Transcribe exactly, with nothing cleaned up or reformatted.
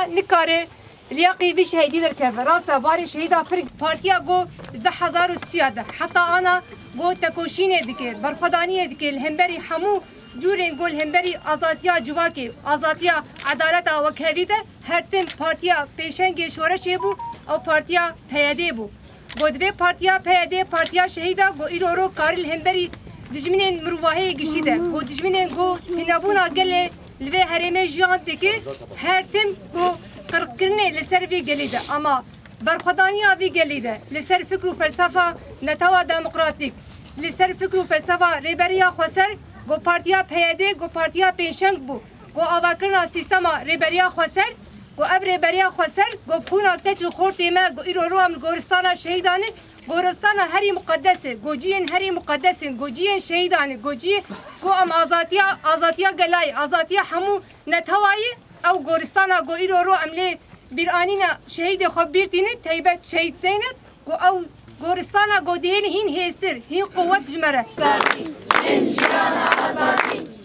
Nikare liyaqî vî şehîdî derkeve. Rasta barê şehîda pir. Partiya ku di hezar û sîya de heta ana ku tekoşînê dike, berxwedaniyê dike li hemberî hemû cûrên ku li hemberî azadiya civakê, azadiya edaleta wekhevî de her tim partiya pêşengê şoreşê bû, ew partiya P Y D bû. Ku divê partiya P Y D, partiya şehîda ku îro ro karî li hemberî dijminên mirovahiyê gişî de, ku dijminên ku tunebûna gelê li vê herêmê jiyan dike, her tim ku qirkirinê li ser vî gelî de. Ama berxwedaniya vî gelî de li ser fikr û felsefa netewa demokratîk, li ser fikr û felsefa Rêberiya Xweser, ku partiya P Y D, ku partiya pêşeng bû, ku avakirina sîstema Rêberiya Xweser, ku ev Rêberiya Xweser, ku bi xûna keç û xortê me, ku îro ro em li goristana şehîdan in, goristana herî muqedes e, ku ciyên herî muqedes in, ku ciyên şehîdan in, ku ciyê ku em azadiya, azadiya gelayê, azadiya hemû netewayê, ew goristana ku îro ro em lê bîranîna şehîdê xwe bîr tînin, teybet şehîd Zeynep, ku ew goristana ku dihêlin hîn hêztir, hîn quwet ji me re. Azadî, jin, jiyana, azadî.